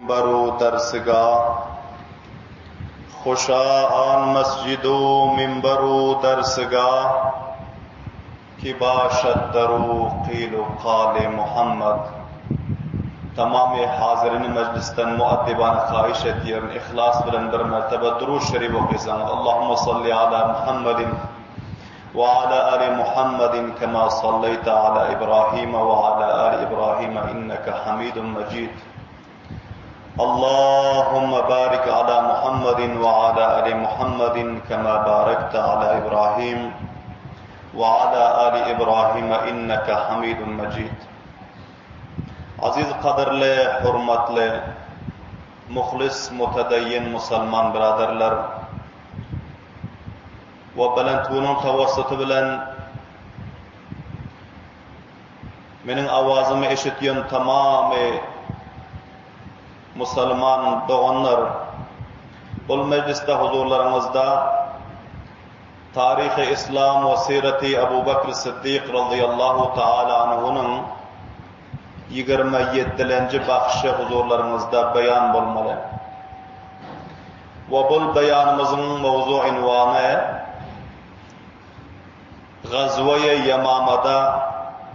Minber-u dersgah Hoşa an mescid-u minber-u dersgah Ki başad der u qil-u kal-i Muhammed Tamamy hazirini mejlisden muaddibana haýyş edýärin yhlas bilen bir mertebe Durud şerif okysaňyz Allahumma salli ala Muhammedin we ala ali Muhammedin kema salleýte ala Ibrahime we ala ali Ibrahime inneke Hamidun Mejid Allahumma barik ala Muhammedin we ala ali Muhammedin kema barekte ala Ibrahim we ala ali Ibrahime inneke Hamidun Mejid Aziz gadyrly, hormatly, muhlis, mutedeýin musalman byradarlar we belentgunyň tawassuty bilen Meniň awazymy eşitýän tamamy musalman doganlar, bul mejlisde huzurlaryňyzda Taryhy Yslam we Syreti Abu Bekr Siddik razyýallahu taala anhunyň 27-lenji bahşy huzurlaryňyzda beýan bolmaly. We bul beýanymyzyň mowzu-ünwany Gazwa-ýe Ýamamada,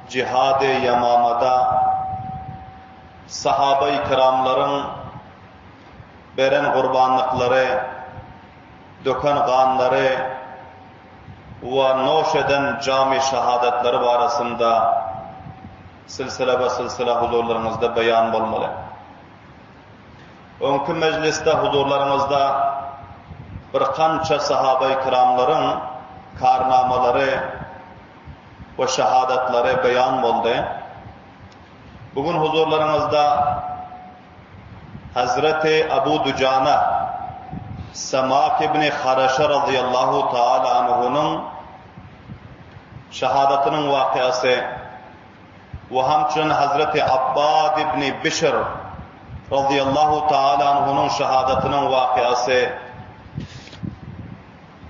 Jihad-e Ýamamada sahaba-i kiramlaryň beren gurbanlyklary, döken ganlary we noş eden jamy şahadatlary barasynda silsile-be-silsile huzurlaryňyzda beýan bolmaly. Öňki mejlisde huzurlaryňyzda bir kança sahabaýy kiramlaryň karnamalary we şahadatlary beýan boldy. Bu gün huzurlaryňyzda Hazreti Abu Dujana Samak ibn Haraşa razyýallahu taala anhunyň şahadatynyň wakyasy we hamçyn Hazreti Abbad ibn Bişr razyýallahu taala anhunyň şahadatynyň wakyasy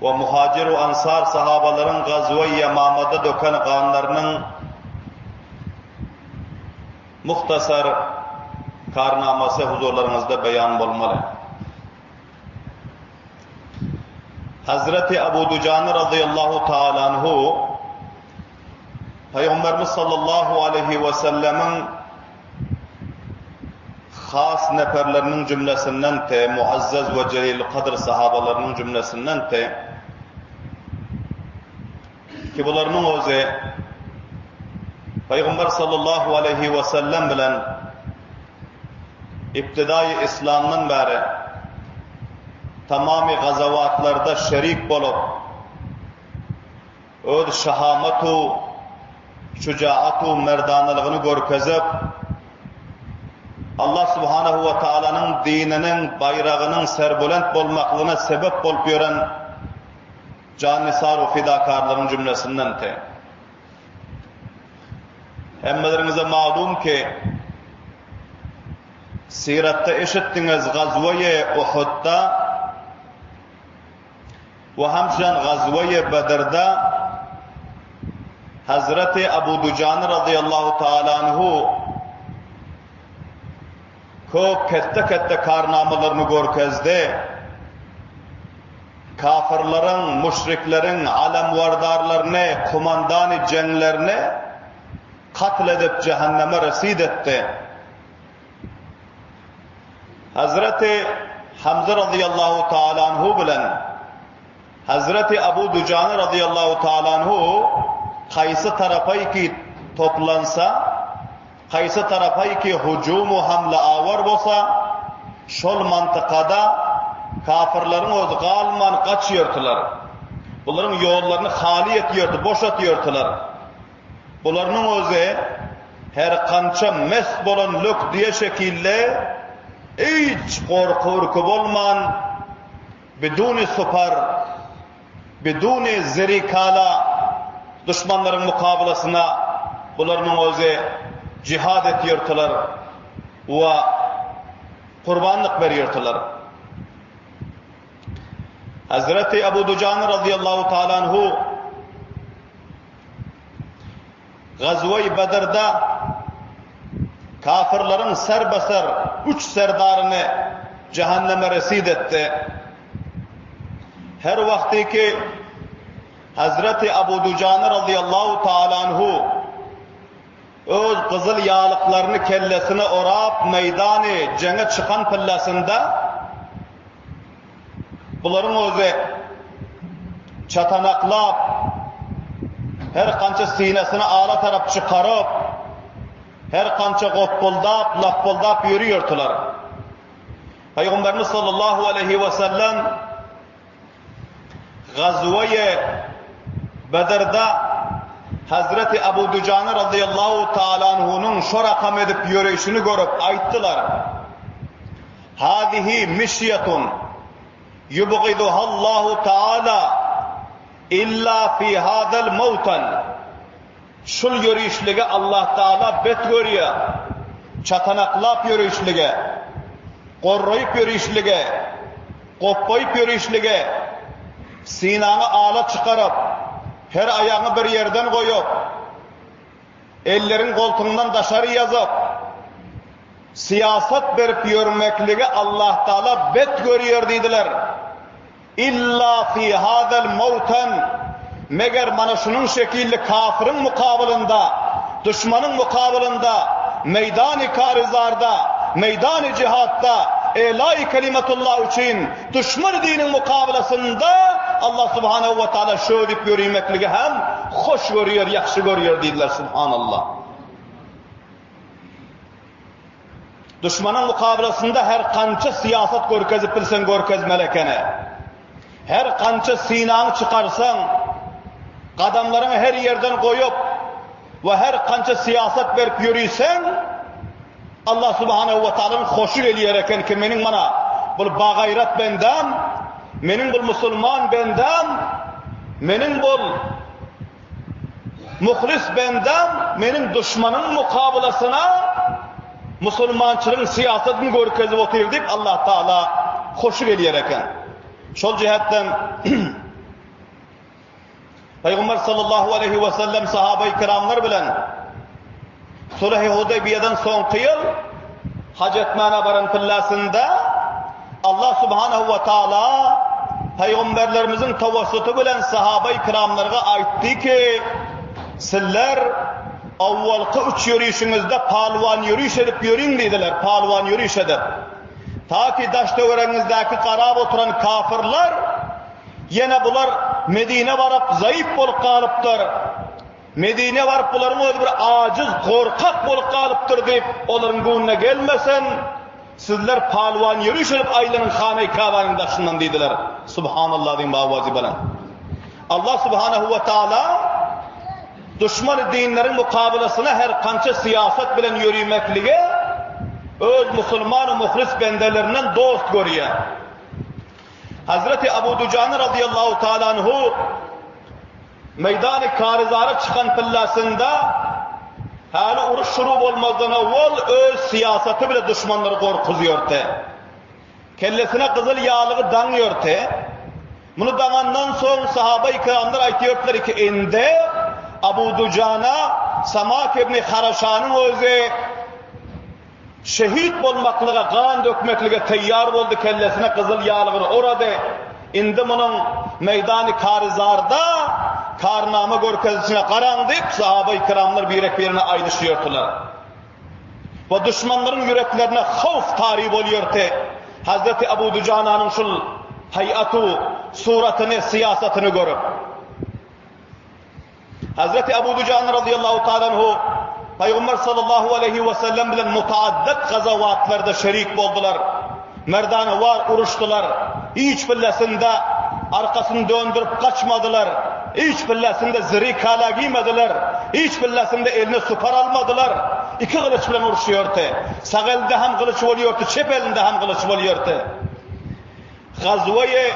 we muhajir we ansar sahabalaryň Gazwa-i Ýamamada döken ganlarynyň muhtasar karnamasy huzurlaryňyzda beýan bolmaly. Hazreti Abu Dujana razyýallahu taala anhu Pygamberimiz sallallahu aleýhi we sellemiň has neperleriniň jümlesinden te, muazzez we jelil kadr sahabalarynyň jümlesinden te, ki bularynyň özi Pygamber sallallahu aleýhi we sellem bilen ibtidaýy islamdan bäri tamamy gazawatlarda şerik bolup, öz şahamatu, şujaatu, merdanalygyny görkezip, Allah subhanahu we taalanyň dininiň baýragynyň serbulent bolmaklygyna sebep bolup ýören jannisar we fidakarlaryň jümlesindendi. Hemmeleriňize malum ki, syratda eşitdiňiz Gazwa-ýe Uhudda we hamçynan Gazwa-ýe Bedrde Hazreti Abu Dujana razyýallahu taala anhu köp ketde-ketde karnamalaryny görkezdi. Kafyrlaryň, müşrikleriň alemwerdarlaryny, komandany jeňlerini katl edip jähenneme resid etdi. Hazreti Hamza razyýallahu taala anhu bilen Hazreti Abu Dujana razyýallahu taala anhu haýsy tarapaýki toplansa, Haýsy tarapaýki hujum-u hamla awar bolsa, şol mantykada kafyrlaryň özi galman gaçýardylar. Bularyň ýollaryny haly etýärdi, boşatýardylar. Bularynyň özi her kança mes bolan lök düýe şekilli hiç gorky-ürki bolman, Biduni supar, biduni zerikala duşmanlaryň mukabylasyna bularynyň özi jihad etýärtiler we gurbanlyk berýärtiler. Hazreti Abu Dujana razyýallahu taala anhu Gazwa-i Bedrde. Kafyrlaryň serbe-ser üç serdaryny jähenneme resid etdi. Her wagty ki Hazreti Abu Dujana razyýallahu taala anhu öz gyzyl ýalyklaryny kellesine orap meýdany jeňe çykan pillasynda Bularyň özi çatanaklap, her kança synasyny ala tarap çykaryp, her kança gopguldap, lapbyldap ýörüýärdiler. Pygamberimiz sallallahu aleýhi we sellem Gazweýe Bedrde Hazreti Abu Dujana razyýallahu taala anhunyň şo rakam edip ýöreýşini görüp aýtdylar. Hazihi mişýetun ýubgiduhallahu taala illa fi hazal mawtan. Şul ýörişlige Allah Taala bet görýär. Çatanaklap ýörişlige, gorraýyp ýörişlige, gopbaýyp ýörişlige, synaňy ala çykaryp, her aýagyňy bir ýerden goýup, Elleriň goltugyňdan daşary ýazyp, syýasat berip ýörmekligi Allahtagala bet görýär diýdiler. Illa fi hazal mawtan, meger mana şunuň şekilli kafyryň mukabylynda, duşmanyň mukabylynda, meýdany karyzarda, meýdany jihatda, elaýy kelimatullah üçin Duşman diniň mukabalasynda Allah subhanehu we taala şödip ýörimekligi hem hoş görýär, ýagşy görýär diýdiler subhanallah. Duşmanyň mukabalasynda her kança syýasat görkezip bilseň görkezmeli ekeni. Her kança synaňy çykarsaň, gadamlaryňy her ýerden goýup we her kança syýasat berip ýöriseň, Allah subhanehu we taalanyň hoşy gelýär eken ki meniň mana bul bagaýrat bendäm, meniň bul musulman bendäm, meniň bul muhlis bendäm meniň duşmanyň mukabylasyna musulmançylygyň syýasatyny görkezip otyr diýip Allah taala hoşy gelýär eken. Şol jähetden Pygamber sallallahu aleýhi we sellem sahabaýy kiramlar bilen Sulh-i Hudeýbiýeden soňky ýyl haj etmäne baran pillasynda Allah subhanahu we taala pygamberlerimiziň tawassuty bilen sahabaýy kiramlarga aýtdy ki, Sizler awwalky üç ýörişiňizde palwan ýöriş edip ýöriň diýdiler, palwan ýöriş edip. Ta ki daş-töweregiňizdäki garap oturan kafyrlar Ýene bular Medinä baryp zaýyp bolup galypdyr. Medinä baryp bularyň özi bir ajyz, gorkak bolup galypdyr diýip, olaryň göwnüne gelmesin, sizler palwan ýöriş edip aýlanyň Hanaý Kabanyň daşyndan diýdiler. Subhanallah diýiň bawazy bilen. Allah subhanahu we taala duşman dinleriň mukabylasyna her kança syýasat bilen ýörimeklige öz musulman we muhlis bendelerinden dost görýär. Hazreti Abu Dujana razyýallahu taala anhu meýdany Karyzara çykan pillasynda häli uruş şuru bolmazdan owal öz syýasaty bile duşmanlary gorkuzýardy. Kellesine gyzyl ýalygy daňýardy. Muny daňandan soň sahaba-i kiramlar aýtýardylar ki, indi Abu Dujana Samak ibn Haraşanyň özi Şehit bolmaklyga, gan dökmeklige teýýar boldy, kellesine gyzyl ýalygyny orady. Indi munuň meýdany Karyzarda karnama görkezişine garaň diýip, sahabaýy kiramlar birek-birine aýdyşýardylar. We duşmanlaryň ýüreklerine howf tary bolýardy. Hazreti Abu Dujananyň şul haýatu, suratyny, syýasatyny görüp. Hazreti Abu Dujana razyýallahu taala anhu Pygamber sallallahu aleýhi we sellem bilen mutaaddat gazawatlarda şerik boldular. Merdanewar uruşdylar. Hiç billesinde arkasyny döndürip gaçmadylar. Hiç billesinde ziri kala giýmediler. Hiç billesinde eline supar almadylar. Iki gylyç bilen uruşýardy. Sag elinde hem gylyç bolýardy, çep elinde hem gylyç bolýardy. Gazweýi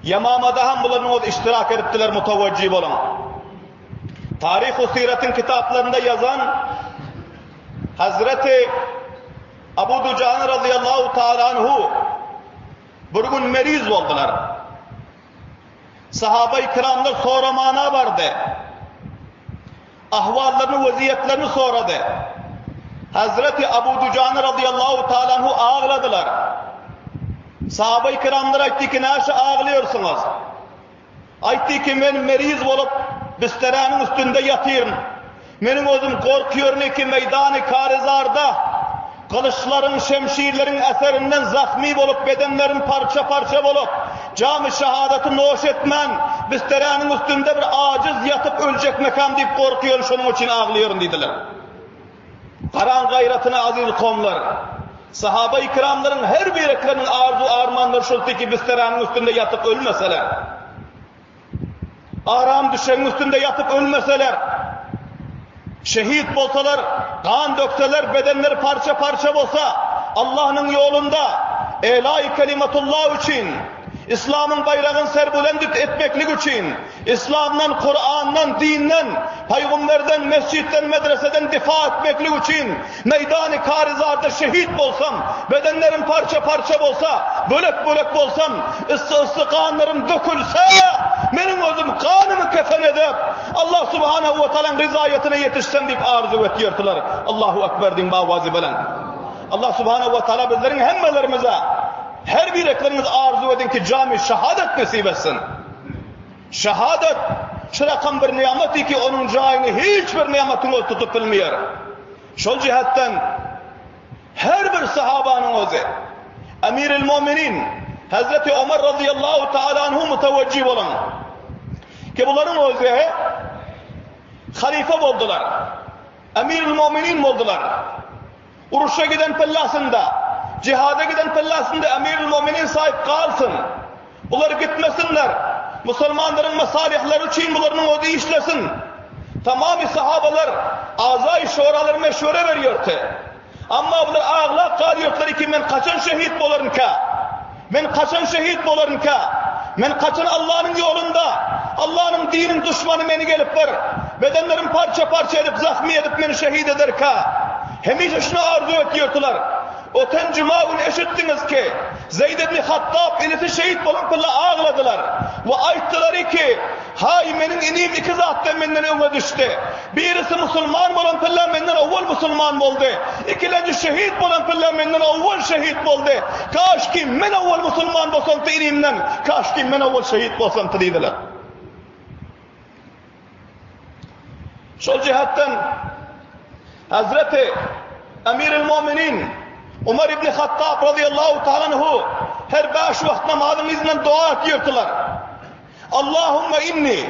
Ýemamada hem bularyň özi iştirak edipdiler mutawajjy boluň. Taryh-u syratyň kitaplarynda ýazan Hazreti Abu Dujana razyýallahu taala anhu bir gün meriz boldular. Sahabaý kiramlar soramana bardy. Ahwallaryny, weziýetlerini sorady. Hazreti Abu Dujana razyýallahu taala anhu agladylar. Sahaby kiramlar aýtdy ki, näşe aglaýarsyňyz? Aýtdy ki, men meriz bolup, bisteräniň üstünde ýatyryn. Meniň özüm gorkýaryn ki, meýdany Karizarda gylyçlaryň, şemşirleriň eserinden zahmy bolup, bedenlerim parça-parça bolup, jamy şahadaty noş etmän, bisteräniň üstünde bir ajyz ýatyp öljekmekam diýip gorkýaryn, şonuň üçin aglaýaryn diýdiler. Garaň gaýratyna aziz kowumlar! Sahaba-i kiramlaryň her birekleriniň arzuw-armanlary şoldy ki, bisteräniň üstünde ýatyp ölmeseler. Aram düşegiň üstünde ýatyp ölmeseler, şehit bolsalar, gan dökseler, bedenleri parça-parça bolsa, Allahnyň ýolunda, Elaý kelimatullah üçin, Islamyň baýragyny serbulend etmeklik üçin, Islamdan, Kurandan, dinden, Pygamberden, mesjitden, medreseden difa etmeklik üçin meýdany Karizarda şehit bolsam, bedenlerim parça-parça bolsa, bölek-bölek bolsam, yssy-yssy ganlarym dökülse, meniň özüm ganymy kefen edip, Allah subhanahu we taalaň rizaýatyna ýetişsem diýip arzuw etýärdiler. Allahu ekber diýiň bawazy bilen. Allah subhanahu we taala bizleriň hemmelerimize her birekleriňiz arzuw ediň ki jamy şahadat nesip etsin. Şahadat, şu rakam bir nyamaty ki, onuň jaýyny hiç bir nyamatyň özi tutup bilmeýär. Şol jihetden her bir sahabanyň özi Emiril Muminin Hazreti Omar razyýallahu taala anhu mutawajjih boluň. Ki bularyň özi halife boldular. Emiril Muminin boldular. Uruşa giden pellasynda, jihada giden pellasynda Emirül-Muminin saýyp galsyn. Bular gitmesinler. Musulmanlaryň masalyhlary üçin bularynyň özi işlesin. Tamamy sahabalar, azaý şuralar meşwere berýärdi. Amma bular aglap galýardylar ki men kaçan şehit bolarynka? Men kaçan şehit bolarynka? Men kaçan Allanyň ýolunda, Allanyň diniň duşmany meni gelip bir, bedenlerim parça-parça edip, zahmy edip meni şehit ederka? Hemişe şuny arzuw etýärdiler. Öten juma güni eşitdiňiz ki, Zeýd ibn Hattab inisi şehit bolan pille agladylar we aýtdylary ki, Haý, meniň inim iki zatdan menden öňe düşdi. Birisi musulman bolan pille menden owwal musulman boldy. Ikilenji şehit bolan pille menden owwal şehit boldy. Kaşki men owwal musulman bolsamdy inimden, kaşki men owwal şehit bolsamdy diýdiler. Şol jihetden Hazreti Emiril Muminin Umar ibn Hattab razyýallahu taala anhu her bäş wagt namazyň yzyndan dua etýärdiler. Allahumma inni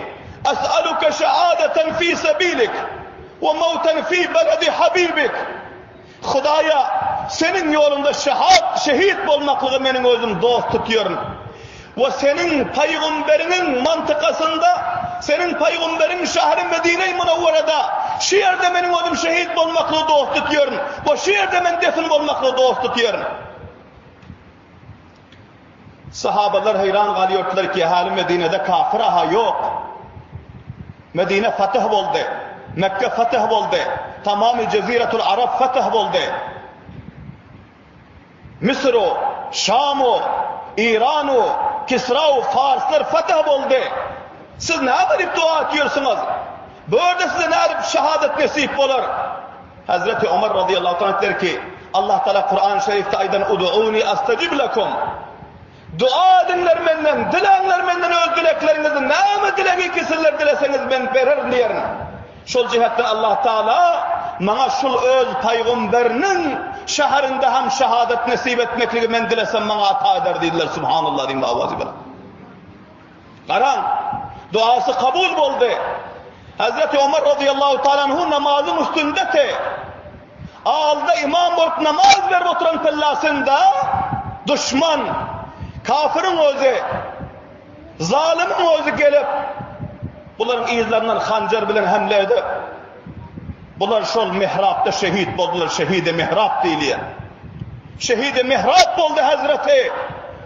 es'aluke şehadeten fi sebilik we mawten fi beledi habibik. Hudaýa, Seniň ýoluňda şehat, şehit bolmaklygy meniň özüm dost tutýaryn. We Seniň Pygamberiňiň mantykasynda, Seniň Pygamberiň şäheri Medine-i Munawwarada, şu ýerde meniň özüm şehit bolmaklygy dost tutýaryn we şu ýerde men defn bolmaklygy dost tutýaryn. Sahabalar heýran galýardylar ki, häli Medinede kafir-a ýok. Medine fetih boldy. Mekke fetih boldy. Tamamy Jeziretul Arap fetih boldy. Misr-u, Şam-u, Iran-u, Kisra-u, Farslar fetih boldy. Siz näme diýip dua etýärsiňiz? Bu ýerde size nädip şehadet nesip bolar? Hezreti Omar razyýallahu taala aýtdylar ki, Allah Taala Kur'an-y Şerifde aýdan Ud'uni astajib lekum. Dua ediňler menden, diläňler menden öz dilekleriňizi, näme dilegi ki sizler dileseňiz men bererin diýerin. Şol jihetden Allah Taala maňa şul öz paýgamberiniň şäherinde hem şehadet nesip etmekligi men dilesem maňa ata eder diýdiler. Subhanallah diýiň awazy bilen. Garaň, duasy kabul boldy. Hazreti Omar razyýallahu taala anhu namazyň üstündeti. Alda imam bolup namaz berip oturan pellasynda duşman, kafiriň özi, zalymyň özi gelip, bularyň yzlaryndan hanjar bilen hemle edip, Bular şol mihrapda şehit boldular, şehidi mihrap diýilýär. Şehidi mihrap boldy Hazreti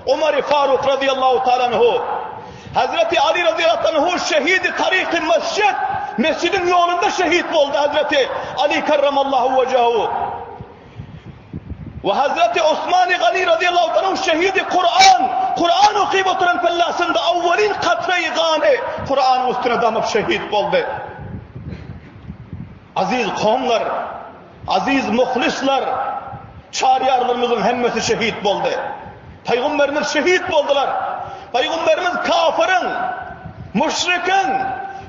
Omar Faruk razyýallahu taala anhu. Hazreti Ali razyýallahu taala anhu şehidi taryky mesjid, mesjidiň ýolunda şehit boldy Hazreti Ali karramallahu wejahu. We Hazreti Osman-y Gani razyýallahu taala anhu şehidi Kuran, Kuran okyp oturan pellasynda awwalin katreýi gany Kuranyň üstüne damyp şehit boldy. Aziz kowumlar! Aziz muhlisler, çaryýarlarymyzyň hemmesi şehit boldy. Pygamberimiz şehit boldular. Pygamberimiz kafyryň, müşrikiň,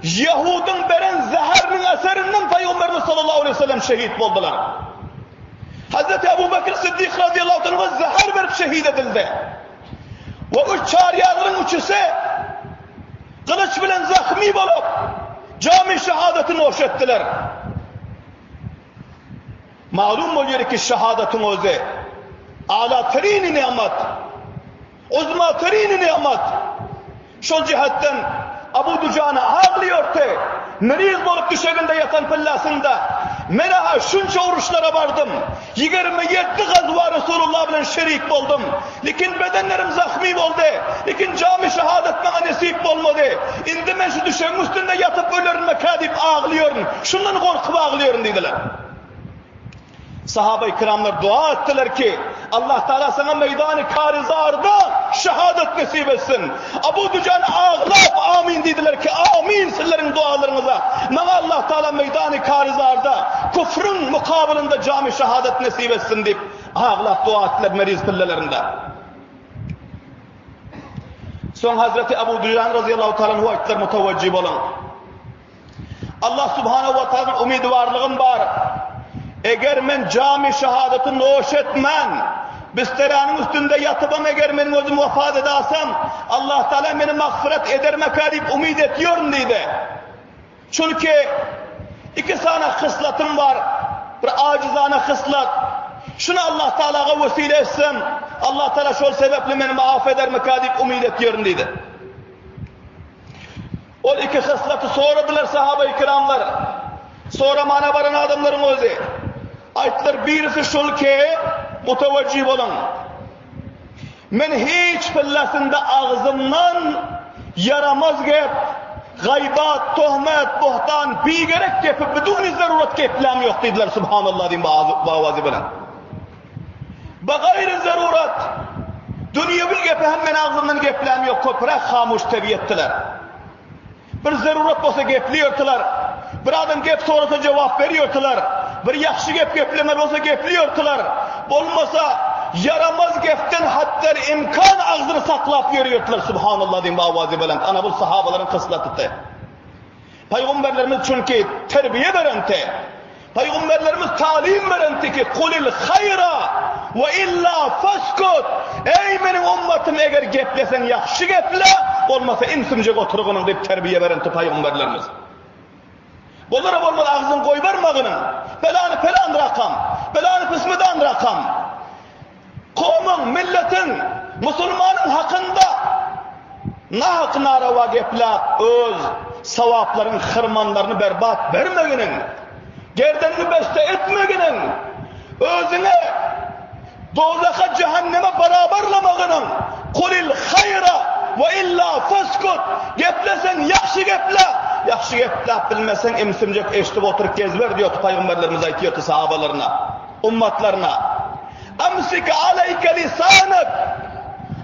ýahudyň beren zäheriniň eserinden Pygamberimiz sallallahu aleýhi we sellem şehit boldular. Hazreti Ebu Bekir Siddik razyýallahu anhu zäher berip şehit edildi. We üç çaryýarlaryň üçüsi gylyç bilen zahmy bolup, jamy şehadaty noş etdiler. Malum bolýar ki, şehadatyň özi ala terini nimat, uzma terini nimat. Şol jihetden Abu Dujana aglaýardy, meriz bolup düşeginde ýatan pillasynda, Men-ä şunça uruşlara bardym, 27 gazwa Resulullah bilen şerik boldum, lekin bedenlerim zahmy boldy, lekin jamy şehadat maňa nesip bolmady, indi men şu düşegiň üstünde ýatyp ölerinmikä diýip aglaýaryn, şundan gorkup aglaýaryn diýdiler. Sahabai kiramlar dua etdiler ki, Allah Teala saňa meýdany Karizarda şehadat nesip etsin. Abu Dujan aglap amin diýdiler ki, amin sizleriň dualaryňyza. Maňa Allah Teala meýdany Karizarda kufrun mukabylynda jamy şehadat nesip etsin diýip aglap dua etdiler meriz pillelerinde. Soň Hazreti Abu Dujan razyýallahu taala anhu aýtdylar mutawajjih boluň. Allah subhanahu wa taaladan umydybarlygym bar. Eger men jamy şehadaty noş etmän, bisteräniň üstünde ýatybam eger meniň özüm wefat edasam, Allah taala meni magfyrat edermekä diýip umyt etýärin diýdi. Çünki iki sany hyslatym bar, bir ajizana hyslat. Şuny Allah taalaga wesile etsem, Allah taala şol sebäpli meni maaf edermekä diýip umyt etýärin diýdi. Ol iki hyslaty soradylar sahabaýy kiramlar. Soramana baran adamlaryň özi. Aýtdylar, birisi şul ki, mutawajjih boluň. Men hiç pillasynda agzymdan ýaramaz gep, gaýbat, tohmet, buhtan, bigerek gepi biduni zarurat gepläm ýok diýdiler, subhanallah diýin bu awazy bilen. Bagaýry zarurat, dünýewi gepi hem men agzymdan gepläm ýok, köpräk hamuş tebiýetdiler. Bir zarurat bolsa geplýärdiler. Bir adam gep sorasa jogap berýärdiler. Bir ýagşy gep geplemeli bolsa geplýärdiler. Bolmasa ýaramaz gepden hatda imkan agzyny saklap ýörýärdiler. Subhanallah diýin bu awazy belent. Ana bu sahabalaryň hyslatydy. Pygamberlerimiz çünki terbiýe berenti. Pygamberlerimiz talim berenti ki, Kulil haýra we illa faskut. Eý meniň ummatym eger gepleseň ýagşy geple, bolmasa ümsümjek oturgynyň diýip terbiýe berenti pygamberlerimiz. Bolara bolmaz agzyň goýbermagynyň, belany pelan rakam, belany pismidan rakam. Kowmuň, milletiň, musulmanyň hakynda nahak narawa gepläp öz sowaplaryň hyrmanlaryny berbat bermeginiň, gerdeniňi beste etmeginiň, özüňi dowzaha jähenneme barabarlamagynyň Kulil haýra we illa faskut gepleseň ýagşy geple, ýagşy gepläp bilmeseň ümsümjek eşidip oturyp gezber diýýärdi pygamberlerimiz aýtýardy sahabalaryna, ummatlaryna. Amsik aleýke lisanek,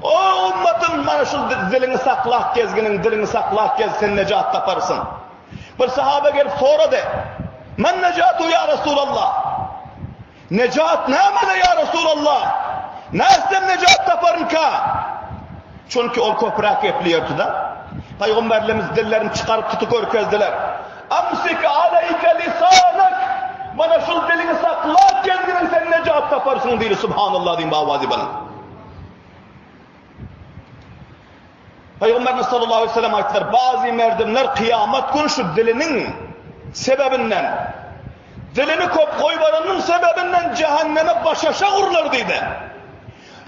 O ummatym, mana şu diliňi saklap gezginiň, diliňi saklap gez, sen nejat taparsyň. Bir sahaba gelip sorady, Men nejatu ýa Resulallah? Nejat nämede ýa Resulallah? Nätsem nejat taparynka? Çünki ol köpräk gepleýärdi-de. Pygamberlerimiz dillerini çykaryp tutup görkezdiler. Amsik aleýke lisanek, Mana şul diliňi saklap gezginiň sen nejat taparsyň diýdi. Subhanallah diýiň bu awazy bilen. Pygamberimiz sallallahu aleyhi ve sellem aýtdylar, Bazy merdimler kyýamat gün şu diliniň sebebinden, dilini köp goýbaranyň sebebinden jähenneme başaşak urlar diýdi.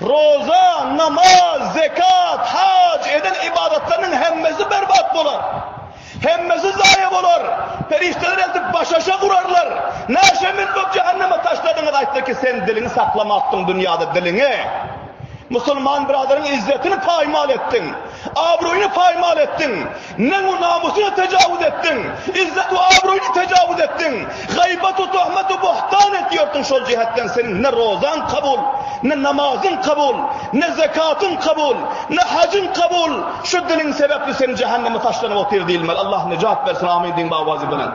Roza, namaz, zekat, haj eden ybadatlarynyň hemmesi berbat bolar. Hemmesi zaýa bolar. Perişdeler eltip başaşak urarlar. Näşe min bolup jähenneme taşladyňyz aýtdy ki sen diliňi saklamapdyň dünýada diliňi. Musulman biraderyň izzetini paýmal etdiň. Abroýyny paýmal etdiň. Neň-u namusyna tejawuz etdiň, izzet-u abroýyny tejawuz etdiň, gaýbat-u töhmet-u buhtan etýärdiň, şol jihetden seniň ne rozaň kabul, ne namazyň kabul, ne zekatyň kabul, ne hajyň kabul, şu diliň sebäpli sen jähenneme taşlanyp otyr diýilmeli. Allah nejat bersin, amin diýiň bu awazy bilen.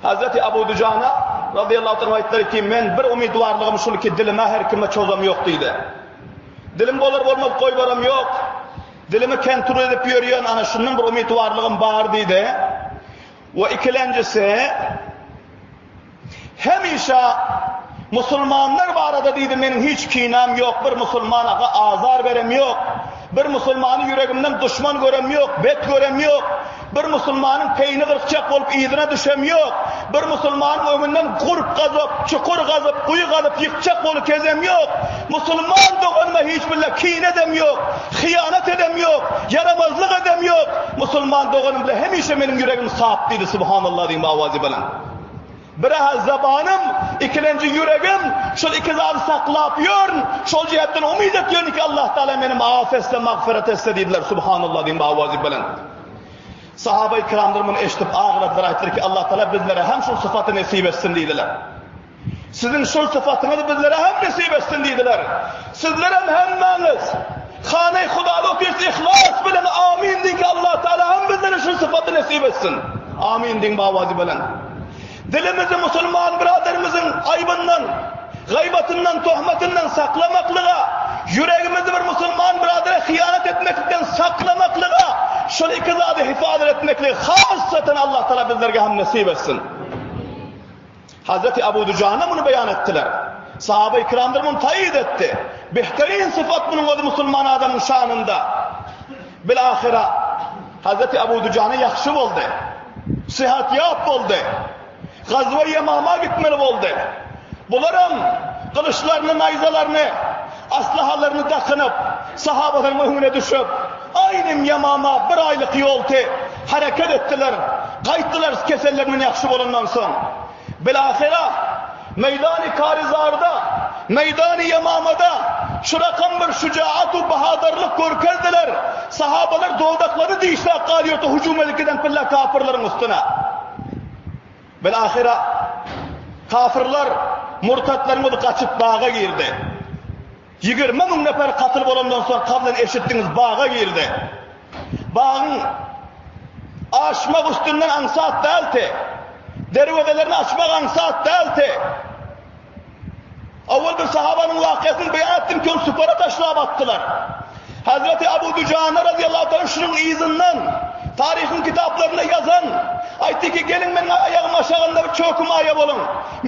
Hazreti Abu Dujana. razyýallahu anh aýtdylar ki, men bir umydwarlygym şul ki, dilime her kime çozam ýok diýdi. Dilim bolar bolmaz goýbaram ýok. Dilimi kentrol edip ýörýän ana şundan bir umydwarlygym bar diýdi. We ikilenjisi, Hemişe musulmanlar barada diýdi, meniň hiç kinäm ýok, bir musulmana azar berem ýok, bir musulmany ýüregimden duşman görem ýok, bet görem ýok, bir musulmanyň peýini gyrkjak bolup yzyna düşem ýok, bir musulmanyň öňünden gurp gazyp, çukur gazyp, guýy gazyp ýykjak bolup gezem ýok, musulman doganyma hiç birle kine edem ýok, hyýanat edem ýok, ýaramazlyk edem ýok, musulman doganym bilen hemişe meniň ýüregim sap diýdi, Subhanallah diýiň owazy bilen. Bir-ä zabanym, ikilenji ýüregim, şol iki zady saklap ýörün, şol jähetden umyt etýärin ki, Allah Tagala meni maaf etse, magfyrat etse diýdiler, Subhanallah diýiň owazy bilen. Sahabai kiramlar muny eşidip agladylar, aýtdylar ki, Allah Tagala bizlere hem şol sypaty nesip etsin diýdiler. Siziň şol sypatyňyzy bizlere hem nesip etsin diýdiler. Sizlerem hemmäňiz Hanaý Hudada otyrys yhlas bilen Amin diýiň ki Allah Taala hem bizlere şol sypaty nesip etsin. Amin diýiň bawazy bilen. Dilimizi musulman byraderimiziň aýbyndan, gaýbatyndan, tohmatyndan saklamaklyga, ýüregimizi bir musulman byradere hyýanat etmeklikden saklamaklyga, şol iki zady hifazat etmekligi hassatan Allah Taala bizlerge hem nesip etsin. Hazreti Abu Dujana muny beýan etdiler. Sahaba-i kiramlar muny taýyt etdi. Behterin sypat munuň özi musulman adamyň şanynda. Bilahyra Hazreti Abu Dujana ýagşy boldy. Syhatýap boldy. Gazwa Ýemama gitmeli boldy. Bularam gylyçlaryny, naýzalaryny, aslahalaryny dakynyp, sahabalaryň öňüne düşüp, aýnym Ýemama bir aýlyk ýolty hereket etdiler. Gaýtdylar kesellerinden ýagşy bolandan soň. Bilahyra, meýdany Karizarda, meýdany Ýemamada şu rakam bir şujaat u bahadyrlyk görkezdiler. Sahabalar dodaklary dişläp galýardy hüjüm edip giden pille kapyrlaryň üstüne. Bilahyra, kafyrlar, murtatlaryň özi gaçyp baga girdi. 20 müň nefer katyl bolandan soň kablen eşitdiňiz baga girdi. Bagyň aşmak üstünden aňsat däldi. Derwezelerini açmak aňsat däldi. Owal bir sahabanyň wakyýasyny beýan etdim ki, ony supara taşlap atdylar. Hazreti Abu Dujana razyýallahu anh şunuň yzyndan taryhyň kitaplarynda ýazan, aýtdy ki, geliň meniň aýagym aşagynda bir çöküm aýa boluň.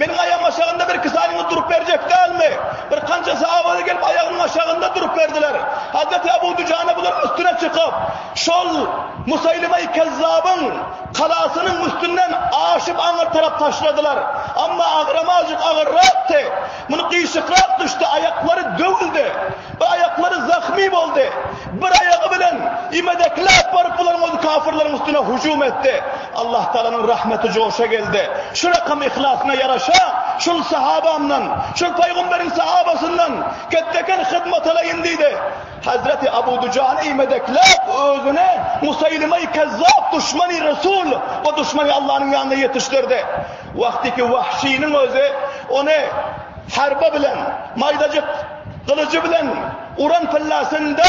Meniň aýagym aşagynda bir iki sanyňyz durup berjek dälmi? Bir kança sahabalar gelip aýagynyň aşagynda durup berdiler. Hazreti Abu Dujana bularyň üstüne çykyp, şol Musaýlima-i Kezzabyň galasynyň üstünden aşyp aňyr tarap taşladylar. Amma agramy azjyk agyrrakdy. Muny gyşykrak düşdi, aýaklary döwüldi. Bir aýaklary zahmy boldy. Bir aýagy bilen imedekläp baryp bularyň özi kafyrlaryň üstüne hüjüm etdi. Allah Tagalanyň rahmeti joşa geldi. Şu rakam yhlasyna ýaraşa şul sahabamdan, şul paýgamberiň sahabasyndan ketdeken hyzmat alaýyn diýdi. Hazreti Abu Dujany imedekläp özüne Musaýlymay Kezzap duşmany Resul we duşmany Allanyň ýanyna ýetişdirdi. Wagtyky Wahşynyň özi ony harba bilen maýdajyk gylyjy bilen uran pillasynda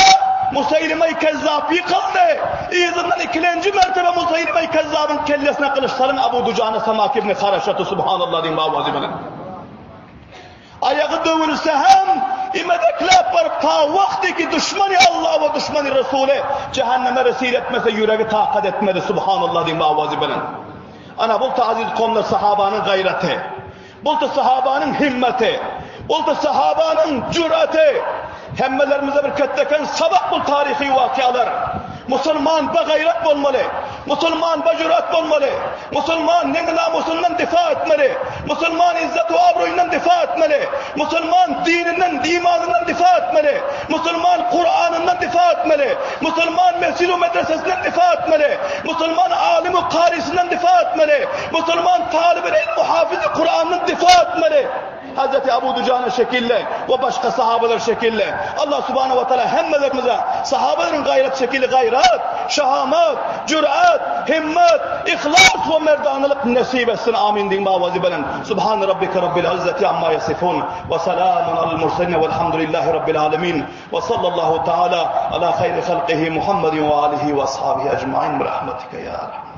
Musaýlymay Kezzap ýykyldy. Yzyndan ikilenji mertebe Musaýlymay Kezzabyň kellesine gylyç salan Abu Dujana Samak ibn Haraşaty Subhanallah diýiň owazy bilen. Aýagy döwülse hem imedekläp baryp ta wagtyky duşmany Alla we duşmany Resuly jähenneme resil etmese ýüregi takat etmedi Subhanallah diýiň owazy bilen. Ana bul ta aziz komlar sahabanyň gaýraty. Bul ta sahabanyň himmeti. Bul ta sahabanyň jüraty. Hemmelerimize bir ketdeken sabak bul taryhy wakyalar. Musulman bagaýrat bolmaly. Musulman bajürat bolmaly. Musulman neňi-namusyndan difa etmeli. Musulman izzet we abraýyndan difa etmeli. Musulman dininden, imanyndan difa etmeli. Musulman Kuranyndan difa etmeli. Musulman mesjid we medresesinden difa etmeli. Musulman alim we karysinden difa etmeli. Musulman talyby ilm we hafizi Kuranyndan difa etmeli. Hazreti Abu Dujana şekilli we başga sahabalar şekilli. Allah Subhanahu we Taala hemmelerimize sahabalaryň gaýrat şekili gaýrat, şahamat, jürat, himmet, ihlas we merdanalyk nesip etsin. Amin diýiň bawazy bilen. Subhan rabbike rabbil izzati amma yasifun we salamun alal murselin velhamdülillahi rabbil alamin we sallallahu taala ala hayri halqihi Muhammedin we alihi we ashabihi ecmaîn bi rahmetike ya erhamer.